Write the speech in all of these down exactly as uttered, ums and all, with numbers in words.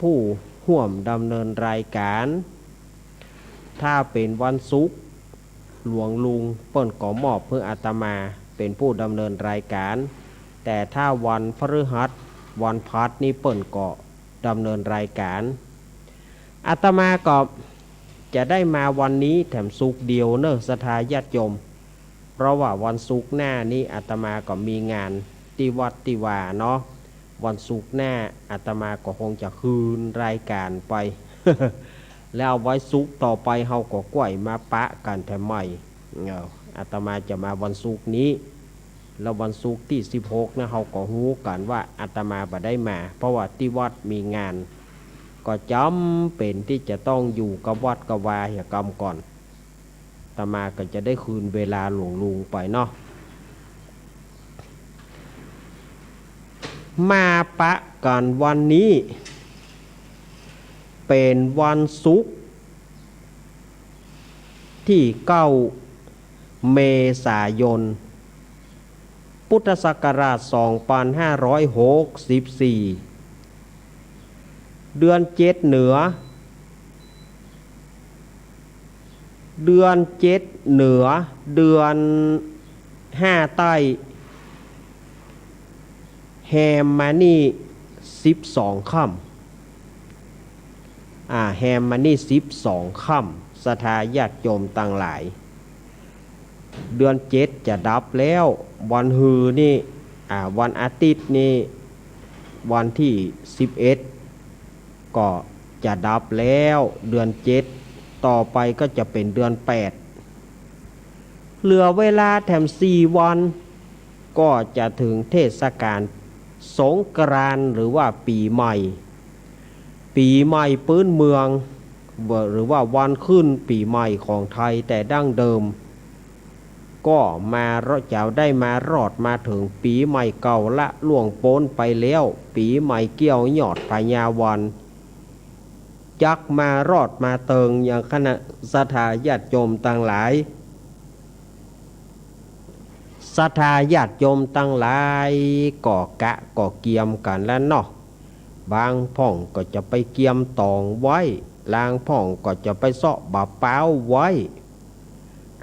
ผู้ฮ่วมดำเนินรายก๋าน ถ้าเป๋นวันศุกร์ หลวงลุงเปิ้นก็มอบหื้ออาตมาเป๋นผู้ดำเนินรายก๋าน แต่ถ้าวันพฤหัส วันพฤหัสนี่เปิ้นก็ดำเนินรายก๋าน อาตมาก็จะได้มาวันนี้แถมศุกร์เดียวเน่อ ศรัทธาญาติโยม เพราะว่าวันศุกร์หน้านี้อาตมาก็มีงานตี้วัดตี้วาเนาะ วันศุกร์หน้าอาตมาก็คงจะคืนรายก๋านไป แล้วเอาไว้ศุกร์ต่อไปเฮาก็กว้ายมาปะกั๋นแถมใหม่ เออ อาตมาจะมาวันศุกร์นี้ แล้ววันศุกร์ตี้สิบหกนะ เฮาก็ฮู้กั๋นว่าอาตมาบ่ได้มา เพราะว่าตี้วัดมีงาน ก็จ๋ำเป๋นตี้จะต้องอยู่กับวัดกับวาเหียกำก่อน อาตมาก็จะได้คืนเวลาหลวงลุงไปเนาะ มาปะกั๋นวันนี้ เป๋นวันศุกร์ตี้เก้าเมษายน พุทธศักราชสองปันห้าร้อยหกสิบสี่ เดือนเจ็ดเหนือ เดือนเจ็ดเหนือ เดือนห้าใต้ แฮมมานี่สิบสองค่ำ อ่า แฮมมานี่สิบสองค่ำ ศรัทธาญาติโยมตังหลาย เดือนเจ็ดจะดับแล้ว วันฮือนี่ อ่า วันอาทิตย์นี่ วันตี้สิบเอ็ด ก็จะดับแล้ว เดือนเจ็ด ต่อไปก็จะเป๋นเดือนแปด เหลือเวลาแถมสี่วัน ก็จะเถิงเทศกาลสงกรานต์ หรือว่าปี๋ใหม่ ปี๋ใหม่ปื๊นเมือง หรือว่าวันขึ้นปี๋ใหม่ของไทยแต่ดั้งเดิม ก็มา จะได้มารอดมาเถิงปี๋ใหม่เก่าละล่วงป๊นไปแล้ว ปี๋ใหม่เกี้ยวยอดพญาวัน จักมารอดมาเติงอย่างคณะศรัทธาญาติโยมตังหลาย ศรัทธาญาติโยมตังหลายก็กะก็เกียมกั๋นแล้วเนาะ บางพ่องก็จะไปเกียมต๋องไว้ ลางพ่องก็จะไปเซาะบ่าป๊าวไว้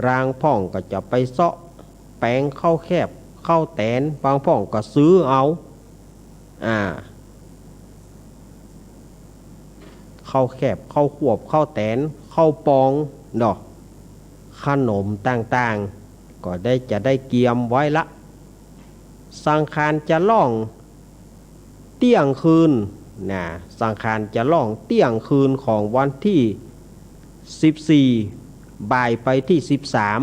ลางพ่องก็จะไปเซาะแป๋งข้าวแคบข้าวแตน บางพ่องก็ซื้อเอา อ่า ข้าวแคบข้าวควบข้าวแตนข้าวปองเนาะ ขนมต่างๆ ก็ได้ จะได้เกียมไว้ละ สังฆานจะล่องเตี้ยงคืนนะ สังฆานจะล่องเตี้ยงคืนของวันตี้สิบสี่ บ่ายไปตี้สิบสาม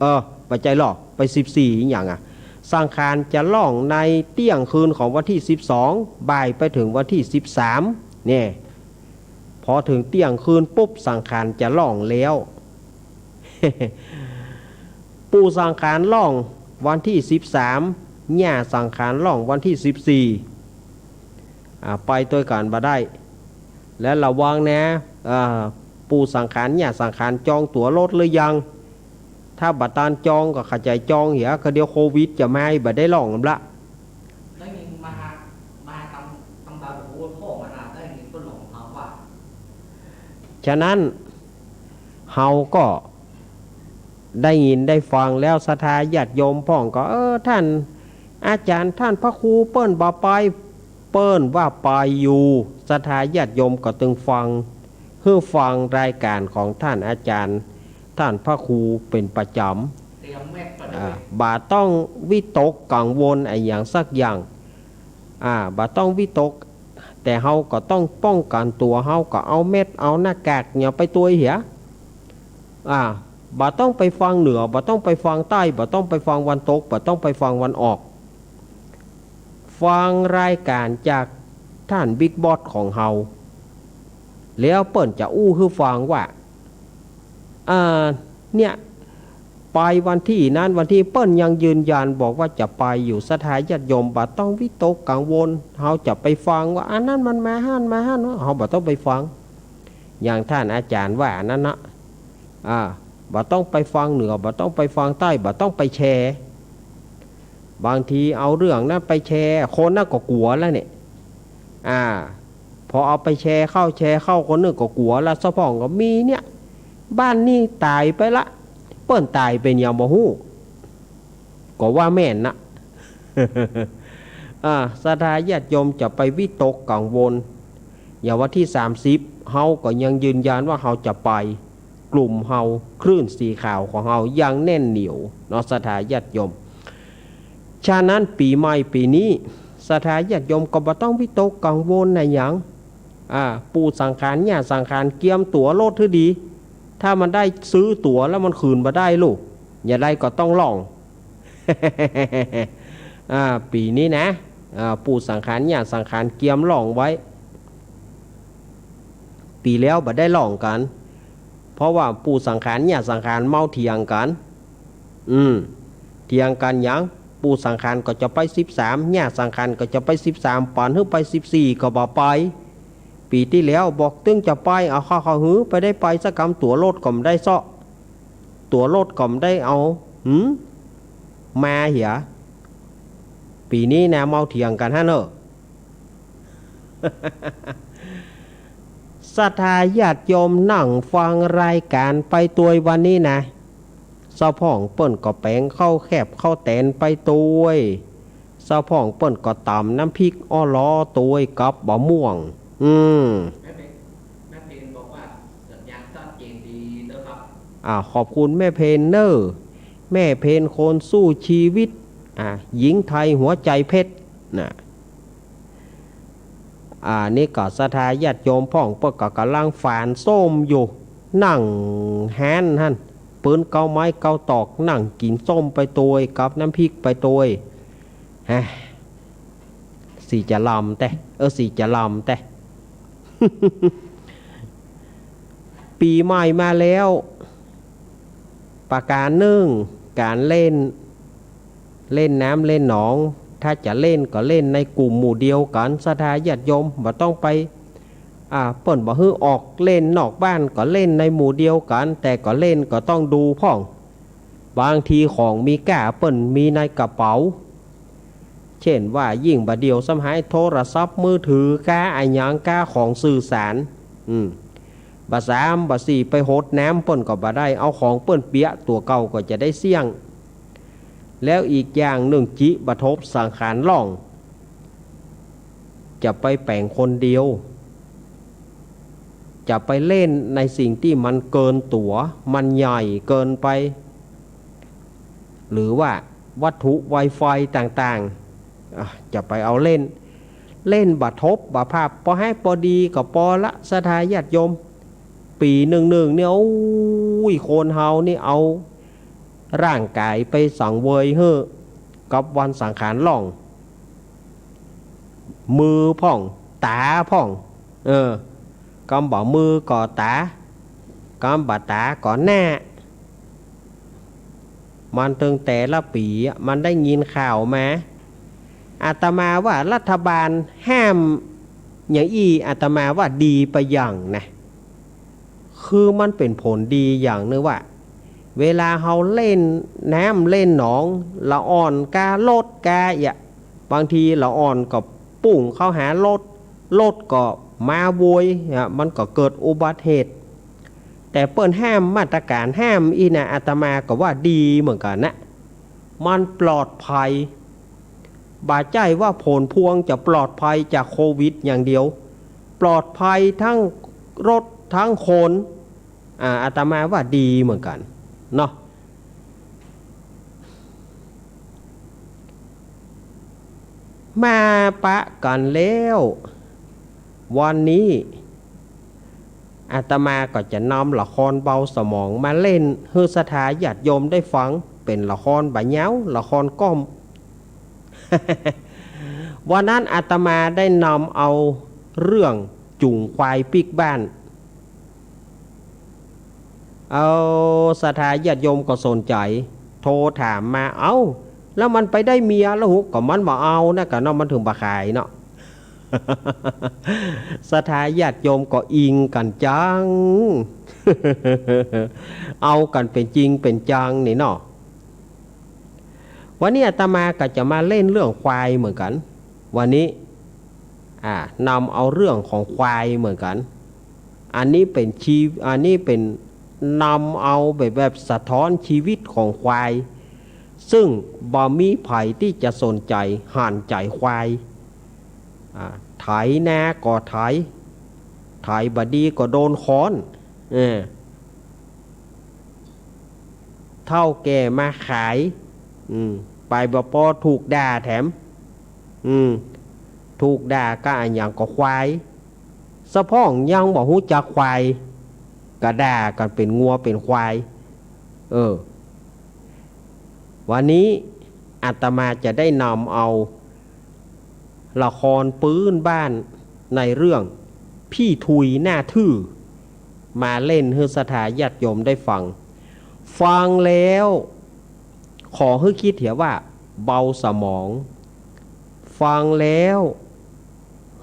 เออ บ่ใจ้ลอ ไปสิบสี่อะหยังอะ สังฆานจะล่องในเตี้ยงคืนของวันตี้สิบสอง บ่ายไปเถิงวันตี้สิบสาม เนี่ย พอเถิงเตี้ยงคืนปุ๊บ สังฆานจะล่องแล้ว ปู่สังฆานล่องวันตี้สิบสาม ย่าสังฆานล่องวันตี้สิบสี่ อ่า ไปตวยกั๋นบ่ได้ และระวังนะ อ่า ปู่สังฆาน ย่าสังฆานจองตั๋วรถหรือยัง ถ้าบ่ตันจองก็เข้าใจ๋จองเหีย ก็เดี๋ยวโควิดจะมา บ่ได้ล่องกั๋นละ ได้ยินมา มาตาม ตามตาหูพ่อมานา ได้ยินเปิ้นหลงทางว่า ฉะนั้นเฮาก็ได้ยินได้ฟังแล้ว ศรัทธาญาติโยมพ่องก็ เออ ท่านอาจารย์ ท่านพระครูเปิ้นบ่ไป เปิ้นว่าไปอยู่ ศรัทธาญาติโยมก็ตึงฟัง หื้อฟังรายก๋านของท่านอาจารย์ ท่านพระครูเป๋นประจ๋ำ เตรียมแม็กก่อน อ่า บ่ต้องวิตกกังวลอะหยังสักอย่าง อ่า บ่ต้องวิตก แต่เฮาก็ต้องป้องกั๋นตั๋ว เฮาก็เอาแมส เอาหน้ากากเนี่ยไปตวยเหีย อ่า บ่ต้องไปฟังเหนือ บ่ต้องไปฟังใต้ บ่ต้องไปฟังวันตก บ่ต้องไปฟังวันออก ฟังรายก๋านจากท่านบิ๊กบอสของเฮา แล้วเปิ้นจะอู้หื้อฟังว่า อ่า เนี่ย ไปวันตี้นั้นวันตี้ เปิ้นยังยืนยันบอกว่าจะไปอยู่ ศรัทธาญาติโยม บ่ต้องวิตกกังวล เฮาจะไปฟังว่าอันนั้นมันมาหั้น มาหั้น เฮาบ่ต้องไปฟัง อย่างท่านอาจารย์ว่าอันนั้นนะ อ่า บ่ต้องไปฟังเหนือ บ่ต้องไปฟังใต้ บ่ต้องไปแชร์ บางทีเอาเรื่องนั้นไปแชร์ คนนั้นก็กั๋วแล้วเนี่ย อ่า พอเอาไปแชร์เข้าแชร์เข้า คนนึ่งก็กั๋วละ สะพ่องก็มีเนี่ย บ้านนี้ต๋ายไปละ เปิ้นต๋ายเป๋นหยังบ่ฮู้ ก็ว่าแม่นนะ อ่า ศรัทธาญาติโยมจะไปวิตกกังวล อย่างวันตี้สามสิบ เฮาก็ยังยืนยันว่าเฮาจะไป กลุ่มเฮา คลื่นสีขาวของเฮายังแน่นเหนียวเนาะ ศรัทธาญาติโยม ฉะนั้นปี๋ใหม่ปี๋นี้ ศรัทธาญาติโยมก็บ่ต้องวิตกกังวลอะหยัง อ่า ปู่สังขาร ย่าสังขาร เกียมตั๋วรถหื้อดี ถ้ามันได้ซื้อตั๋วแล้วมันคืนบ่ได้ลูก อย่างใดก็ต้องล่อง อ่า ปี๋นี้นะ อ่า ปู่สังขาร ย่าสังขาร เกียมล่องไว้ ปี๋แล้วบ่ได้ล่องกั๋น เพราะว่าปู่สังขาร ย่าสังขาร เมาเถียงกั๋น อืม เถียงกั๋นหยัง ปู่สังขารก็จะไปสิบสาม ย่าสังขารก็จะไปสิบสาม ปันหื้อไปสิบสี่ก็บ่ไป ปี๋ตี้แล้วบอกตึงจะไป เอาเข้าเข้าหื้อไปได้ไปสักกำ ตั๋วรถก็บ่ได้เซาะ ตั๋วรถก็บ่ได้เอา หืม มาเหีย ปี๋นี้นะ เมาเถียงกั๋นหั้นเน่อ ศรัทธาญาติโยมนั่งฟังรายก๋านไปตวยวันนี้นะ สะพ่องเปิ้นก็แป๋งข้าวแคบข้าวแตนไปตวย สะพ่องเปิ้นก็ต๋ำน้ำพริกอ้อลอตวยกับบะม่วง อืม แม่เพน แม่เพนบอกว่าสัญญาณชัดเจนดีนะครับ อ่า ขอบคุณแม่เพนเน่อ แม่เพนคนสู้ชีวิต อ่า หญิงไทยหัวใจเพชร น่ะ อ่า นี่ก็ศรัทธาญาติโยมพ่องเปิ้นก็ก่ำลังฝานส้มอยู่ นั่งแฮนหั้น ปืนเกาไม้เกาตอก นั่งกิ๋นส้มไปตวยกับน้ำพริกไปตวย ฮะ สีจะลำแต๊ เออ สีจะลำแต๊ ปี๋ใหม่มาแล้ว ประก๋านนึ่ง ก๋านเล่น เล่นน้ำเล่นหนอง ถ้าจะเล่นก็เล่นในกลุ่มหมู่เดียวกั๋น ศรัทธาญาติโยม บ่ต้องไป อ่า เปิ้นบ่หื้อออกเล่นนอกบ้าน ก็เล่นในหมู่เดียวกั๋น แต่ก็เล่นก็ต้องดูพ่อง บางทีของมีก้าเปิ้นมีในกระเป๋า เช่นว่ายิ่งบ่าเดี่ยวสำหายโทรศัพท์มือถือก้าอะหยังก้าของสื่อสาร อืม บ่าสามบ่าสี่ไปหดน้ำเปิ้นก็บ่ได้ เอาของเปิ้นเปียะตั๋วเก่าก็จะได้เสี้ยง แล้วอีกอย่างนึ่ง จิบ่าทบสังขารล่อง จะไปแป๋งคนเดียว จะไปเล่นในสิ่งตี้มันเกินตั๋ว มันใหญ่เกินไป หรือว่าวัตถุไวไฟต่างๆ อ่ะ จะไปเอาเล่น เล่นบ่าทบบ่าผับ ปอหายปอดีก็ปอละ ศรัทธาญาติโยม ปี๋นึ่งๆ เนี่ย โอ้ย คนเฮานี่เอาร่างก๋ายไปสังเวยหื้อกับวันสังขารล่อง มือพ่อง ต๋าพ่อง เออ กำบ่ามือก็ต๋า กำบ่าต๋าก็หน้า มันตึงแต่ละปี๋อะ มันได้ยินข่าวมา อาตมาว่ารัฐบาลห้ามอย่างอี้ อาตมาว่าดีไปอย่างนะ คือมันเป๋นผลดีอย่างนึ่งว่า เวลาเฮาเล่นน้ำเล่นหนอง ละอ่อนก้ารถก้าเยียะ บางทีละอ่อนก็ปุ้งเข้าหารถ รถก็มาโวยอะ มันก็เกิดอุบัติเหตุ แต่เปิ้นห้ามมาตรก๋านห้ามอี้นะ อาตมาก็ว่าดีเหมือนกั๋นนะ มันปลอดภัย บ่ใจ้ว่าผลพวงจะปลอดภัยจากโควิดอย่างเดียว ปลอดภัยทั้งรถทั้งคน อ่า อาตมาว่าดีเหมือนกั๋นเนาะ มาปะกั๋นแล้ว วันนี้ อาตมาก็จะนำละครเบาสมองมาเล่นหื้อศรัทธาญาติโยมได้ฟัง เป๋นละครบ่ายาว ละครก้อม วันนั้นอาตมาได้นำเอาเรื่องจู๋งควายปิ๊กบ้าน เอา ศรัทธาญาติโยมก็สนใจ๋ โทรถามมา เอ้า แล้วมันไปได้เมียแล้วหือ ก็มันบ่เอานะ กะเนาะ มันเถิงบ่ขายเนาะ ศรัทธาญาติโยมก็อิงกั๋นจัง เอากั๋นเป๋นจริงเป๋นจังนี่เนาะ วันนี้อาตมาก็จะมาเล่นเรื่องควายเหมือนกั๋น วันนี้ อ่า นำเอาเรื่องของควายเหมือนกั๋น อันนี้เป๋นชี- อันนี้เป๋นนำเอาแบบ แบบสะท้อนชีวิตของควาย ซึ่งบ่มีใผตี้จะสนใจ๋หันใจ๋ควาย อ่า ไถนาก็ไถ ไถบ่ดีก็โดนค้อน เออ เฒ่าแก่มาขาย อืม ไปบ่ปอถูกด่าแถม อืม ถูกด่าก้าอะหยังก็ควาย สะพ่องยังบ่ฮู้จักควาย ก็ด่ากั๋นเป๋นงัวเป๋นควาย เออ วันนี้อาตมาจะได้นำเอาละครปื๊นบ้านในเรื่องพี่ทุยหน้าทื่อ มาเล่นหื้อศรัทธาญาติโยมได้ฟัง ฟังแล้วขอหื้อคิดเหียว่าเบาสมอง ฟังแล้ว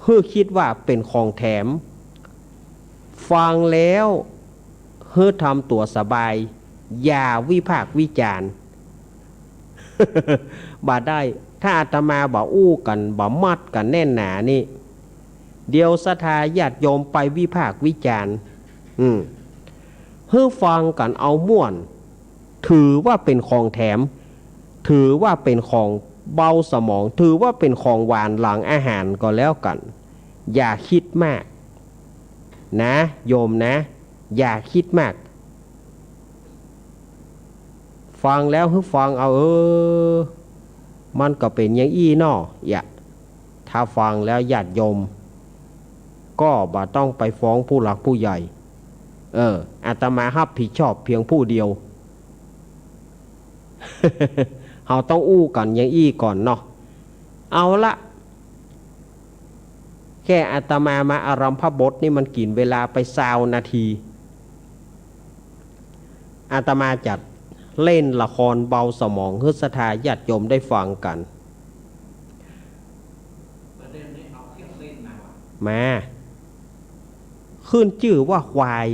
หื้อคิดว่าเป๋นของแถม ฟังแล้วหื้อทำตั๋วสบาย อย่าวิพากษ์วิจารณ์ บ่ได้ ถ้าอาตมาบ่อู้กั๋น บ่มัดกั๋นแน่นหนานี่ เดี๋ยวศรัทธาญาติโยมไปวิพากษ์วิจารณ์ อืม หื้อฟังกั๋นเอาม่วน ถือว่าเป๋นของแถม ถือว่าเป๋นของเบาสมอง ถือว่าเป๋นของหวานหลังอาหารก็แล้วกั๋น อย่าคิดมาก นะ โยมนะ อย่าคิดมาก ฟังแล้วหื้อฟังเอา เออ มันก็เป๋นอย่างอี้เนาะ เยียะ ถ้าฟังแล้วญาติโยม ก็บ่ต้องไปฟ้องผู้หลักผู้ใหญ่ เออ อาตมาฮับผิดชอบเพียงผู้เดียว เฮาต้องอู้กั๋นอย่างอี้ก่อนเนาะ เอาละ แค่อาตมามาอารัมภบทนี่มันกิ๋นเวลาไปซาวนาที อาตมาจะเล่นละครเบาสมองหื้อศรัทธาญาติโยมได้ฟังกั๋น มา ขึ้นจื้อว่าควาย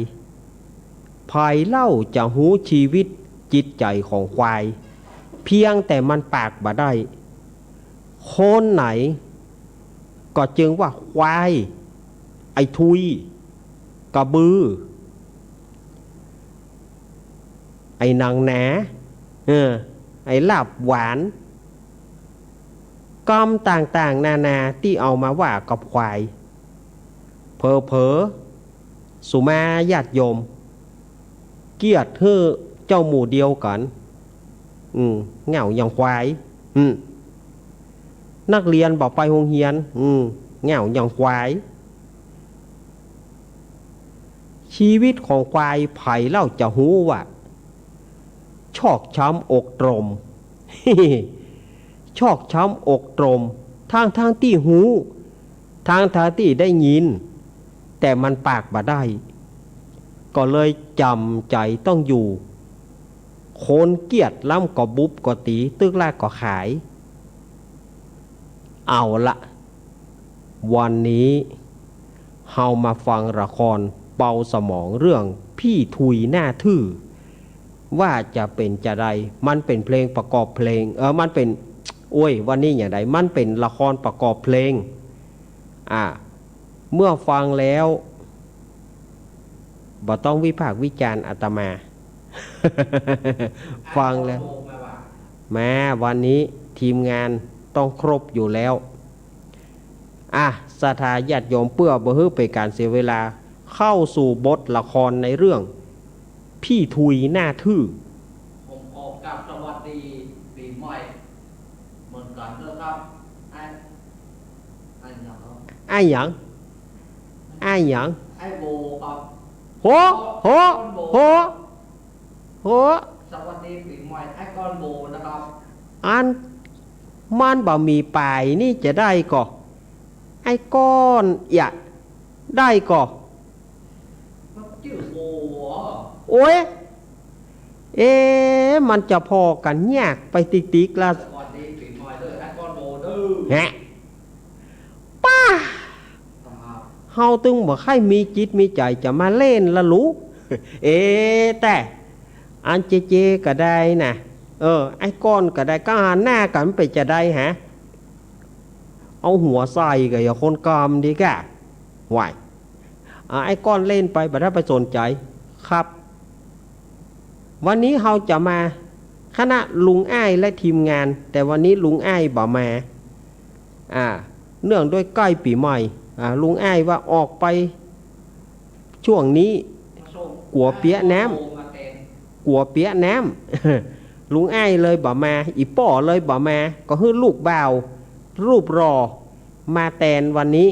ใผเล่าจะฮู้ชีวิตจิตใจ๋ของควาย เพียงแต่มันปากบ่ได้ คนไหนก็จึงว่าควาย ไอ้ทุย กระบือ ไอ้หนังหนา เออ ไอ้ลาบหวาน กำต่างๆ นานาตี้เอามาว่ากับควาย เผลอๆ สุมาญาติโยม เกียดหื้อเจ้าหมู่เดียวกั๋น อืม เหง้าอย่างควาย อืม นักเรียนบ่ไปโฮงเฮียน อืม เหง้าอย่างควาย ชีวิตของควายใผเล่าจะฮู้ว่า ชอกช้ำอกตรม ชอกช้ำอกตรม ทั้งๆ ตี้ฮู้ ทั้งๆ ตี้ได้ยิน แต่มันปากบ่ได้ ก็เลยจ๋ำใจ๋ต้องอยู่ คนเกียดล้ำก็บุบก็ตี๋ ตึกละก็ขาย เอาละ วันนี้เฮามาฟังละครเบาสมองเรื่องพี่ทุยหน้าทื่อ ว่าจะเป๋นจาใด มันเป๋นเพลงประกอบเพลง เออ มันเป๋น โอ้ย วันนี้อย่างใด มันเป๋นละครประกอบเพลง อ่า เมื่อฟังแล้ว บ่ต้องวิพากษ์วิจารณ์อาตมา ฟังแล้ว มา วันนี้ทีมงานต้องครบอยู่แล้ว อ่ะ ศรัทธาญาติโยม เปื้อบ่หื้อเป๋นก๋านเสียเวลา เข้าสู่บทละครในเรื่อง พี่ทุยหน้าทื่อ ผมขอกราบสวัสดีปี๋ใหม่เหมือนกั๋นเน้อครับ ไอ้ ไอ้หยังครับ ไอ้หยัง ไอ้หยัง ไอ้โบครับ โห โห โห โห สวัสดีปี๋ใหม่ไอ้ก้อนโบนะครับ อันมันบ่มีป๋ายนี่จะได้ก่อ ไอ้ก้อนเอี้ย ได้ก่อ มันจื้อโบเหรอ โอ๊ย เอ๊ะ มันจะผ่อกั๋นยากไปติ๊กๆ ละ สวัสดีปี๋ใหม่เด้อ ไอ้ก้อนโบเด้อ แฮะ ป้า ครับ เฮาตึงบ่ใค่มีจิตมีใจ๋จะมาเล่นละลูก เอ๊ะ แต่ อันเจเจก็ได้นะ เออ ไอ้ก้อนก็ได้ ก็หันหน้ากั๋นเป๋นจาใดฮะ เอาหัวใส่ก็อย่าคนกำดีก้า ว่าย อ่า ไอ้ก้อนเล่นไป บ่ได้ไปสนใจ๋ ครับ วันนี้เฮาจะมา คณะลุงอ้ายและทีมงาน แต่วันนี้ลุงอ้ายบ่มา อ่า เนื่องด้วยใก้ปี๋ใหม่ อ่า ลุงอ้ายว่าออกไปช่วงนี้ กั๋วเปียะน้ำ กั๋วเปียะน้ำ ลุงอ้ายเลยบ่มา อี่ป้อเลยบ่มา ก็หื้อลูกบ่าว รูปหล่อ มาแตนวันนี้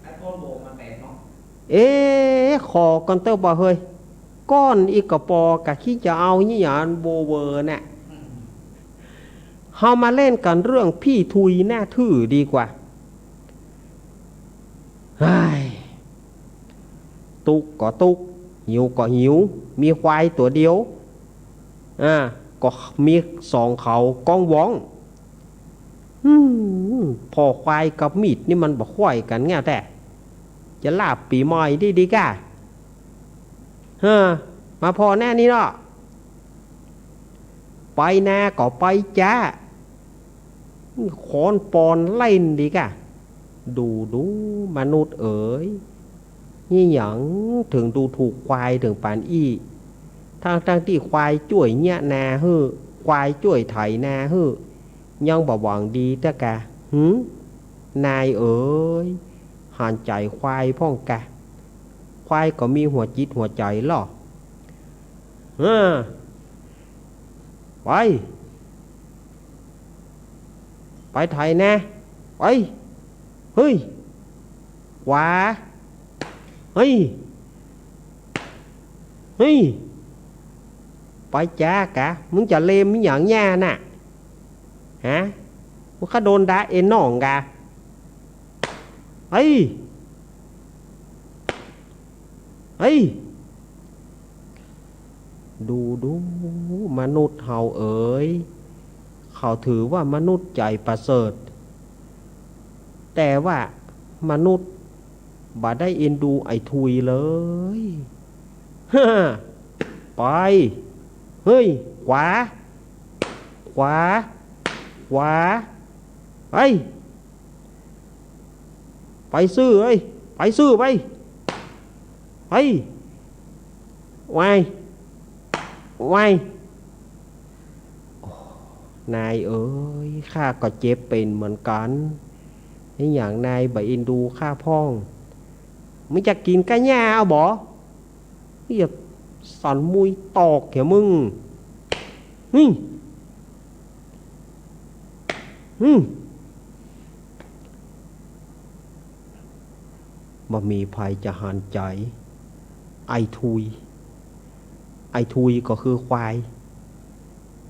ไอ้โป้โบมาแตนเนาะ เอ๊ะ ขอก่อนเต๊อะบ่าเฮย ก้อนอีกกะปอกะคิดจะเอานี่หยังโบเวอร์น่ะ อืม เฮามาเล่นกั๋นเรื่องปี้ทุยหน้าถื้อดีกว่า เฮ้ย ตุ๊กก็ตุ๊ก หิวก็หิว มีควายตั๋วเดียว อ่า ก็มีสองเขาก้องว้อง อืม พ่อควายกับมีดนี่มันบ่ค่อยกั๋นแง่แต๊ จะลาบปี๋ใหม่ดีดีก้า เฮ้อ มาผ่อแน่นี่เนาะ ไปนาก็ไปจ๊า ค้อนปอนเล่นดีก้า ดูดู มนุษย์เอ๋ย นี่หยังเถิงดูถูกควายเถิงปานอี้ ทั้งๆ ตี้ควายจ้วยเยียะนาหื้อ ควายจ้วยไถนาหื้อ ยังบ่หวังดีเต๊อะกา หืม นายเอ๋ย หันใจ๋ควายพ่องกา ควายก็มีหัวจิตหัวใจ๋ลอ เออ ไป ไปไถนา ไป เฮ้ย ขวา เฮ้ย เฮ้ย ไปจ๊ากา มึงจะเลมหยังแง่น่ะ ฮะ มึงข้าโดนดะเอ็นน่องกา เฮ้ย เฮ้ย ดูดู มนุษย์เฮาเอ๋ย เขาถือว่ามนุษย์ใจ๋ประเสริฐ แต่ว่ามนุษย์บ่ได้เอ็นดูไอ้ทุยเลย ไป เฮ้ย ขวา ขวา ขวา ไป ไปซื่อเอ้ย ไปซื่อไป ไป ไว ไว โอ้ นายเอ๋ย ข้าก็เจ็บเป๋นเหมือนกั๋น นี่หยังนายบ่เอ็นดูข้าพ่อง มึงจะกิ๋นก้าหญ้าเอาบ่ เหีย สันมุยตอกเหียมึง นี่ อืม บ่มีใผจะหันใจ๋ ไอ้ทุย ไอ้ทุยก็คือควาย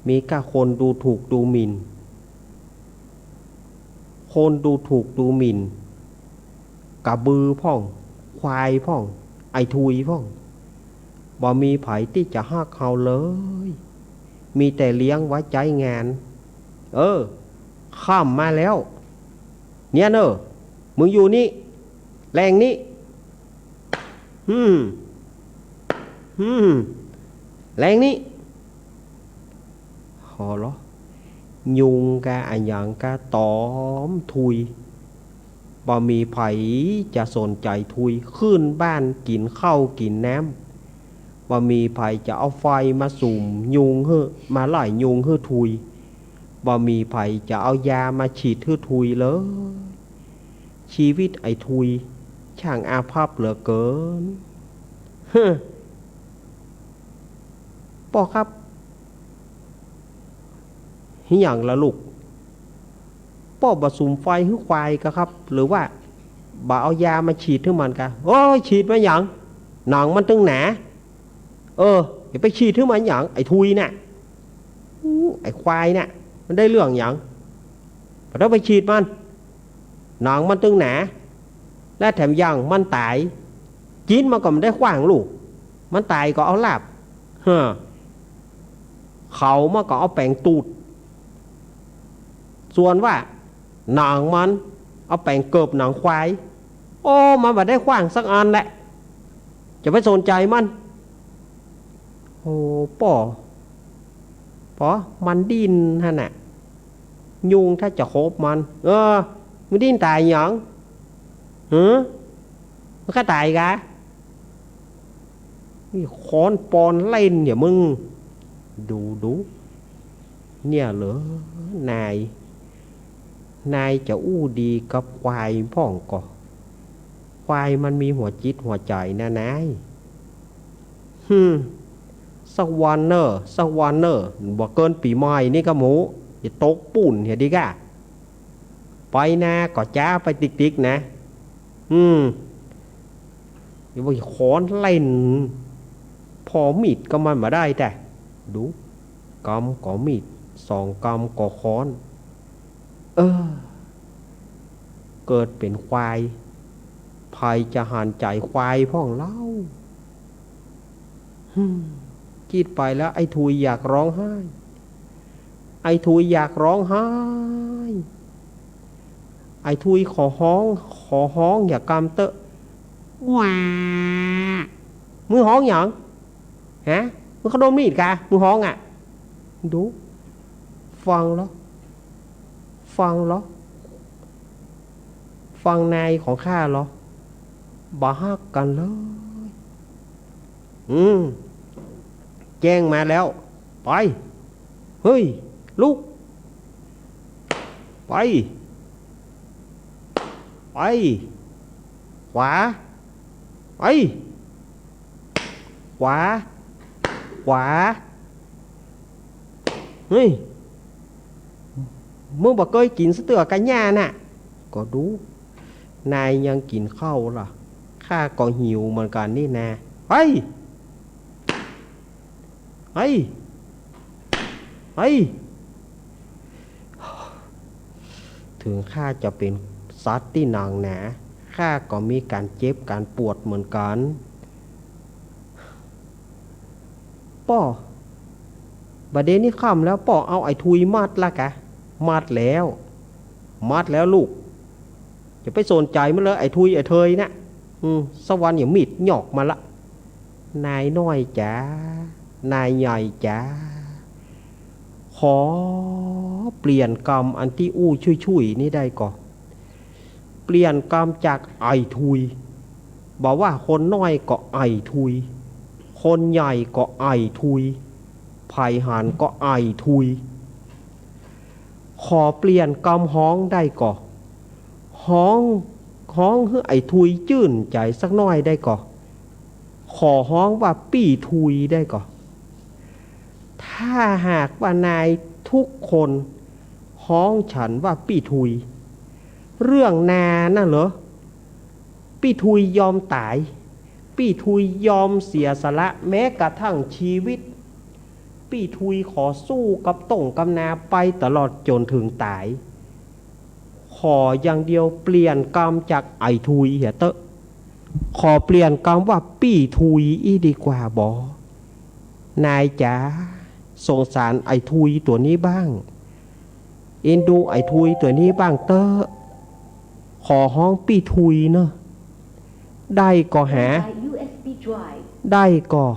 มีก้าคนดูถูกดูหมิ่น คนดูถูกดูหมิ่น กระบือพ่อง ควายพ่อง ไอ้ทุยพ่อง บ่มีใผตี้จะฮักเฮาเลย มีแต่เลี้ยงไว้ใจ๊งาน เออ ค่ำมาแล้ว เนี่ยเนอะ มึงอยู่นี่ แหล่งนี้ อืม อืม แหล่งนี้ หอเหรอ ยุงกาอะหยังกาต๋อมทุย บ่มีใผจะสนใจ๋ทุย ขึ้นบ้านกิ๋นข้าวกิ๋นน้ำ บ่มีใผจะเอาไฟมาสุมยุงหื้อ มาไล่ยุงหื้อทุย บ่มีใผจะเอายามาฉีดหื้อทุยเลย ชีวิตไอ้ทุย ช่างอาภัพเหลือเกิน เฮ้อ ป้อครับ หิหยังละลูก ป้อบ่สุมไฟหื้อควายกาครับ หรือว่าบ่เอายามาฉีดหื้อมันกา โอ้ย ฉีดมาหยัง หนังมันตึงหนา เออ จะไปฉีดหื้อมันหยัง ไอ้ทุยน่ะ อู้ ไอ้ควายน่ะ มันได้เรื่องหยัง บ่ต้องไปฉีดมัน หนังมันตึงหนา และแถมยังมันต๋าย จิ๊นมันก็บ่ได้ขว้างลูก มันต๋ายก็เอาลาบ เฮ้อ เขามันก็เอาแป๋งตูด ส่วนว่าหนังมันเอาแป๋งเกิบหนังควาย โอ้ มันบ่ได้ขว้างสักอันแหละ จะไปสนใจ๋มัน โอ้ ป้อ ป้อ มันดิ้นหั้นน่ะ ยุงถ้าจะขบมัน เออ มึงดิ้นต๋ายหยัง หือ มึงก็ต๋ายกา นี่ค้อนปอนเล่นเนี่ยมึง ดูดู เนี่ยเหรอ นาย นายจะอู้ดีกับควายพ่องก่อ ควายมันมีหัวจิตหัวใจ๋นะนาย หืม สักวันเน่อ สักวันเน่อ บ่เกินปี๋ใหม่นี่ก็หมู จะตกปูนเหียดีก้า ไปนาก็จ๊าไปติ๊กๆ นะ อืม อย่าว่าค้อนเล่น ผ่อมีดก็มันบ่ได้แต๊ ดู กำก็มีด สองกำก็ค้อน เออ เกิดเป๋นควาย ใผจะหันใจ๋ควายพ่องเล่า หืม กึ๊ดไปแล้ว ไอ้ทุยอยากฮ้องไห้ ไอ้ทุยอยากฮ้องไห้ ไอ้ทุยขอฮ้อง ขอฮ้องอย่ากำเต๊อะ ว้า มึงฮ้องหยัง ฮะ มึงเข้าดมมีดกา มึงฮ้องอะ ดู ฟังเหรอ ฟังเหรอ ฟังนายของข้าเหรอ บ่ฮักกั๋นเลย อืม แจ้งมาแล้ว ไป เฮ้ย ลุก ไป ไป ขวา ไป ขวา ขวา เฮ้ย มึงบ่เกยกิ๋นสักเตื้อกาหญ้าน่ะ ก็ดู นายยังกิ๋นข้าวล่ะ ข้าก็หิวเหมือนกั๋นนี่นา เฮ้ย เฮ้ย เฮ้ย เถิงข้าจะเป๋นสัตว์ตี้หนังหนา ข้าก็มีก๋านเจ็บก๋านปวดเหมือนกั๋น ป้อ บ่าเดนี้ค่ำแล้ว ป้อเอาไอ้ทุยมัดละกา มัดแล้ว มัดแล้วลูก จะไปสนใจ๋มันเลย ไอ้ทุยไอ้เทยน่ะ อืม สักวันเหียมีดหยอกมันละ นายน้อยจ๋า นายใหญ่จ๋า ขอเปลี่ยนกำอันตี้อู้ชุยๆ นี่ได้ก่อ เปลี่ยนกำจากไอ้ทุย บ่าว่าคนน้อยก็ไอ้ทุย คนใหญ่ก็ไอ้ทุย ใผหันก็ไอ้ทุย ขอเปลี่ยนกำฮ้องได้ก่อ ฮ้อง ฮ้องหื้อไอ้ทุยจื้นใจ๋สักหน้อยได้ก่อ ขอฮ้องว่าปี้ทุยได้ก่อ ถ้าหากว่านายทุกคนฮ้องฉันว่าปี้ทุย เรื่องนานั่นเหรอ ปี้ทุยยอมต๋าย ปี้ทุยยอมเสียสละแม้กระทั่งชีวิต ปี้ทุยขอสู้กับต้งกับนาไปตลอดจ๋นเถิงต๋าย ขออย่างเดียวเปลี่ยนกำจากไอ้ทุยเหียเต๊อะ ขอเปลี่ยนกำว่าปี้ทุยอี้ดีกว่าบ่ นายจ๋า สงสารไอ้ทุยตั๋วนี้บ้าง เอ็นดูไอ้ทุยตั๋วนี้บ้างเต๊อะ ขอฮ้องปี้ทุยเนอะ ได้ก่อหา ได้ก่อ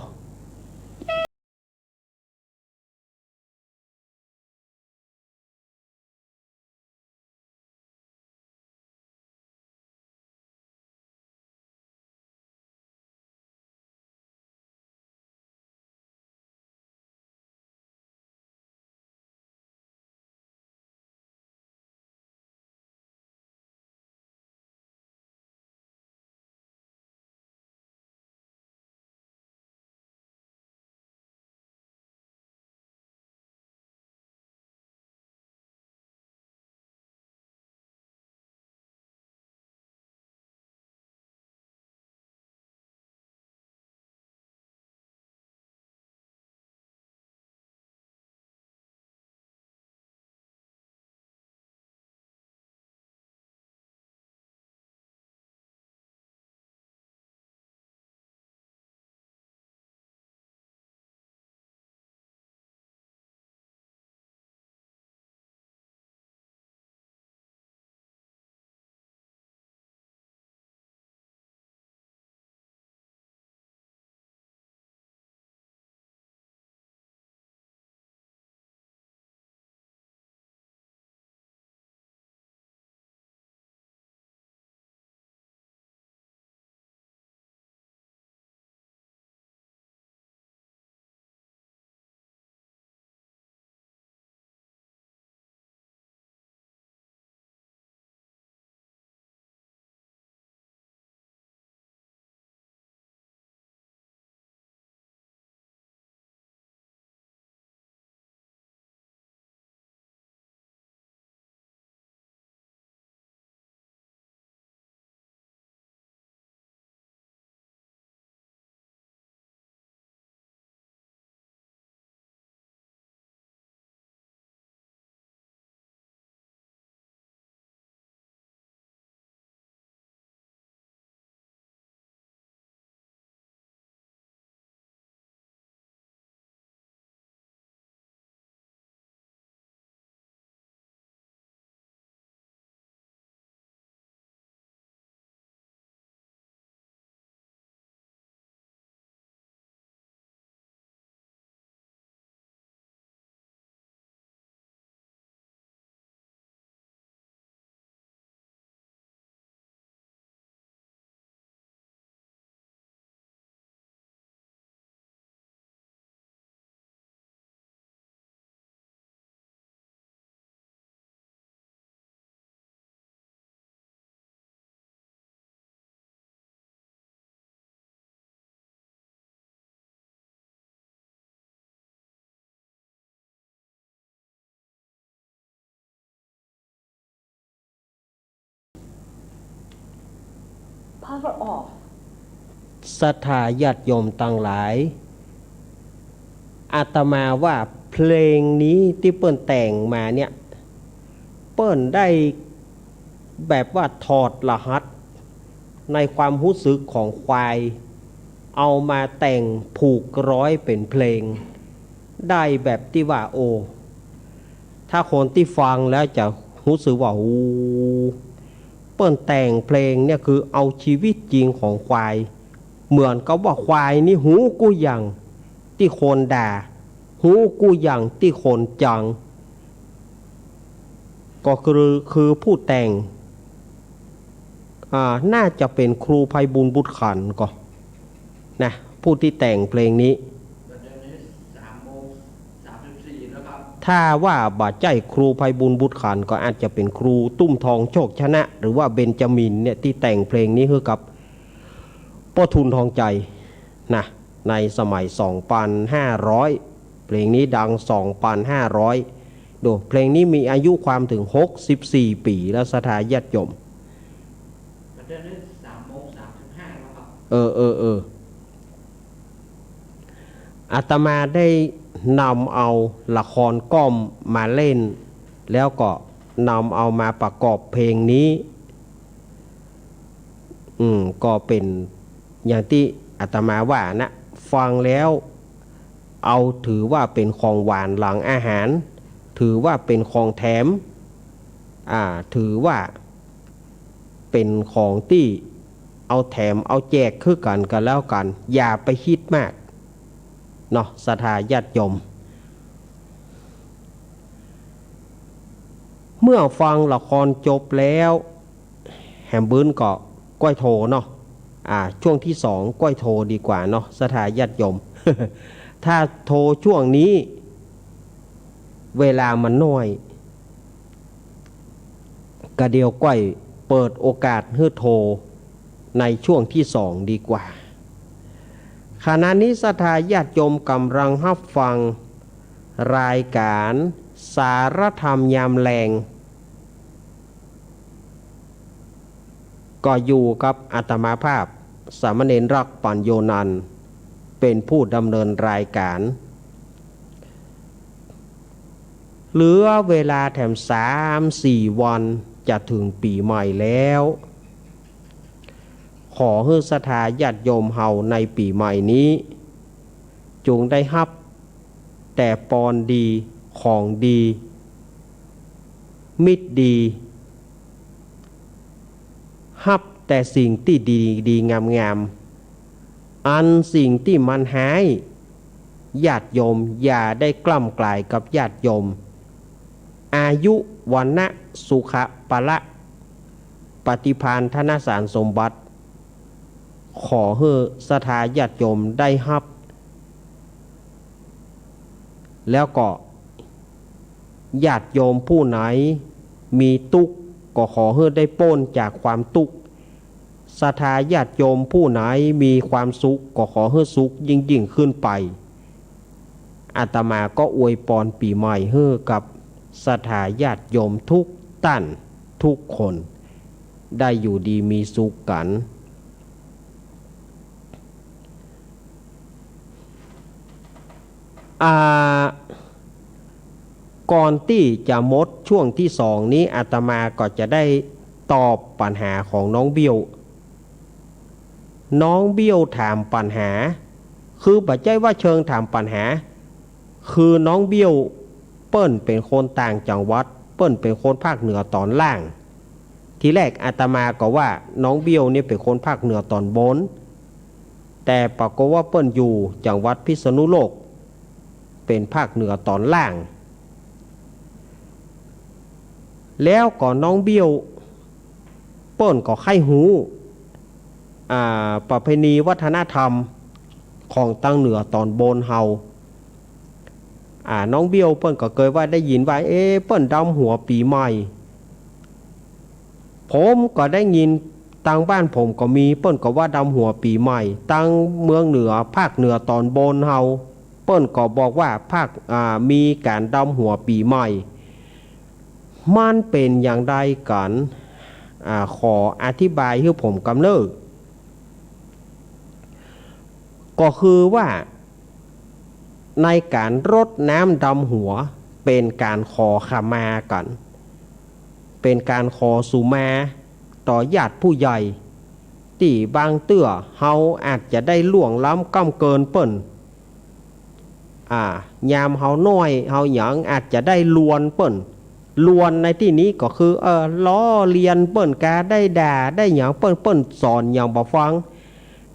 cover all. ศรัทธาญาติโยมตังหลาย อาตมาว่าเพลงนี้ตี้เปิ้นแต่งมาเนี่ย เปิ้นได้แบบว่าถอดรหัสในความฮู้สึกของควาย เอามาแต่งผูกร้อยเป๋นเพลง ได้แบบตี้ว่า โอ้ ถ้าคนตี้ฟังแล้วจะฮู้สึกว่า โอ้ เปิ้นแต่งเพลงเนี่ยคือเอาชีวิตจริงของควาย เหมือนกับว่าควายนี่ฮู้กู้อย่างตี้คนด่า ฮู้กู้อย่างตี้คนจัง ก็คือ คือผู้แต่ง อ่า น่าจะเป๋นครูไพบูลย์ บุตรขันธ์ก่อ นะ ผู้ตี้แต่งเพลงนี้ ถ้าว่าบ่ใจ้ครูไพบูลย์ บุตรขันธ์ ก็อาจจะเป๋นครูตุ้มทอง โชคชนะ หรือว่าเบนจามินเนี่ย ตี้แต่งเพลงนี้หื้อกับป้อทูลทองใจ๋นะ ในสมัยสองปันห้าร้อย เพลงนี้ดังสองปันห้าร้อย ดู เพลงนี้มีอายุความเถิงหกสิบสี่ปี๋แล้ว ศรัทธาญาติโยม เออ เออ เออ อาตมาได้นำเอาละครก้อมมาเล่น แล้วก็นำเอามาประกอบเพลงนี้ อืม ก็เป๋นอย่างตี้อาตมาว่านะ ฟังแล้วเอาถือว่าเป๋นของหวานหลังอาหาร ถือว่าเป๋นของแถม อ่า ถือว่าเป๋นของตี้เอาแถมเอาแจกคือกั๋น กั๋นแล้วกั๋น อย่าไปคิดมากเนาะ ศรัทธาญาติโยม เมื่อฟังละครจบแล้ว แหมบึ้นก็ก้อยโทรเนาะ อ่า ช่วงตี้สองก้อยโทรดีกว่าเนาะ ศรัทธาญาติโยม ถ้าโทรช่วงนี้ เวลามันน้อย กะเดี่ยวก้อยเปิดโอกาสหื้อโทรในช่วงตี้สองดีกว่า ขณะนี้ศรัทธาญาติโยมก๋ำลังฮับฟังรายก๋านสารธรรมยามแลง ก็อยู่กับอาตมาภาพ สามเณรรักษ์ ปัญโญนันท์ เป๋นผู้ดำเนินรายก๋าน เหลือเวลาแถมสามสี่วันจะเถิงปี๋ใหม่แล้ว ขอหื้อศรัทธาญาติโยมเฮาในปี๋ใหม่นี้ จุ่งได้ฮับแต่ปอนดี ของดี มิตรดี ฮับแต่สิ่งตี้ดีๆ งามๆ อันสิ่งตี้มันฮ้าย ญาติโยมอย่าได้กล้ำก๋ายกับญาติโยม อายุ วรรณะ สุขะ พละ ปฏิภาณ ธนสารสมบัติ ขอหื้อศรัทธาญาติโยมได้ฮับ แล้วก็ญาติโยมผู้ไหนมีตุ๊กข์ ก็ขอหื้อได้ป๊นจากความตุ๊กข์ ศรัทธาญาติโยมผู้ไหนมีความสุข ก็ขอหื้อสุขยิ่งๆ ขึ้นไป อาตมาก็อวยปอนปี๋ใหม่หื้อกับศรัทธาญาติโยมทุกต้านทุกคน ได้อยู่ดีมีสุขกั๋น อ่า ก่อนตี้จะหมดช่วงตี้สองนี้ อาตมาก็จะได้ตอบปัญหาของน้องเบี้ยว น้องเบี้ยวถามปัญหา คือบ่ใจ้ว่าเชิงถามปัญหา คือน้องเบี้ยวเปิ้นเป๋นคนต่างจังหวัด เปิ้นเป๋นคนภาคเหนือต๋อนล่าง ทีแรกอาตมาก็ว่าน้องเบี้ยวเนี่ยเป๋นคนภาคเหนือต๋อนบน แต่ปรากฏว่าเปิ้นอยู่จังหวัดพิษณุโลก เป๋นภาคเหนือต๋อนล่าง แล้วก็น้องเบี้ยวเปิ้นก็ใค่ฮู้ อ่า ประเพณีวัฒนธรรมของตางเหนือต๋อนบนเฮา อ่า น้องเบี้ยวเปิ้นก็เกยว่าได้ยินว่า เอ๊ะ เปิ้นดำหัวปี๋ใหม่ ผมก็ได้ยิน ตางบ้านผมก็มี เปิ้นก็ว่าดำหัวปี๋ใหม่ ตางเมืองเหนือ ภาคเหนือต๋อนบนเฮา เปิ้นก็บอกว่าภาค อ่า มีก๋านดำหัวปี๋ใหม่ มันเป๋นอย่างใดกั๋น อ่า ขออธิบายหื้อผมกำเน่อ ก็คือว่า ในก๋านรดน้ำดำหัว เป๋นก๋านขอขมากั๋น เป๋นก๋านขอสุมาต่อญาติผู้ใหญ่ ตี้บางเตื้อเฮาอาจจะได้ล่วงล้ำก้ำเกินเปิ้น อ่า ยามเฮาน้อยเฮาหยังอาจจะได้ลวนเปิ้น ลวนในตี้นี้ก็คือ เออ ล้อเลียนเปิ้นกา ได้ด่าได้หยังเปิ้น เปิ้นสอนหยังบ่ฟัง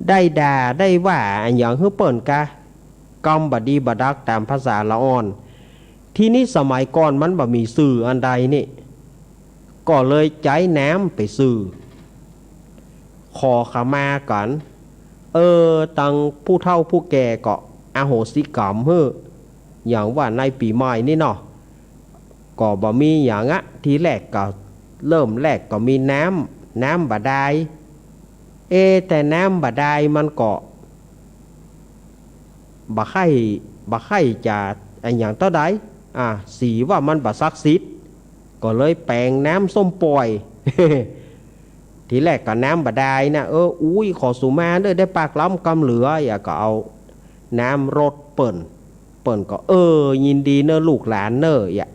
ได้ด่าได้ว่าอะหยังหื้อเปิ้นกา กำบ่ดีบ่ดักต๋ามภาษาละอ่อน ทีนี้สมัยก่อนมันบ่มีสื่ออันใดนี่ ก็เลยใจ๊น้ำเป๋นสื่อ ขอขมากั๋น เออ ตังผู้เฒ่าผู้แก่ก็อโหสิกรรมหื้อ อย่างว่าในปี๋ใหม่นี่เนาะ ก็บ่มีหยังอะ ทีแรกก็ เริ่มแรกก็มีน้ำ น้ำบาดาล เอ แต่น้ำบาดาลมันก็ บ่ใค่ บ่ใค่จะอะหยังเต้าใด อ่า สีว่ามันบ่ศักดิ์สิทธิ์ ก็เลยแป๋งน้ำส้มป่อย ทีแรกก็น้ำบาดาลนะ เออ อุ๊ย ขอสุมาเน่อ ได้ปากล้ำกำเหลือ อะหยังก็เอาน้ำรดเปิ้น เปิ้นก็ เออ ยินดีเน่อลูกหลานเน่อ อะหยัง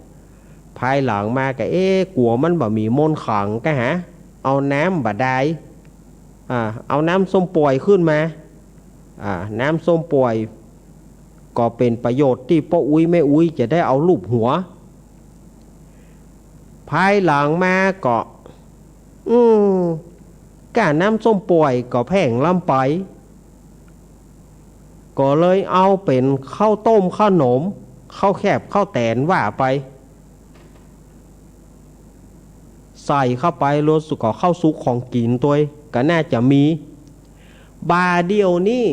ภายหลังมาก็ เอ๊ะ กั๋วมันบ่มีมนต์ขลังกาหา เอาน้ำบาดาล อ่า เอาน้ำส้มป่อยขึ้นมา อ่า น้ำส้มป่อย ก็เป๋นประโยชน์ตี้ป้ออุ๊ยแม่อุ๊ยจะได้เอาลูบหัว ภายหลังมาก็ อืม ก้าน้ำส้มป่อยก็แพงล้ำไป ก็เลยเอาเป๋นข้าวต้มข้าวหนม ข้าวแคบข้าวแตนว่าไป ใส่เข้าไป รวมสุกก็ข้าวสุกของกิ๋นตวย ก็น่าจะมี บ่าเดี่ยวนี้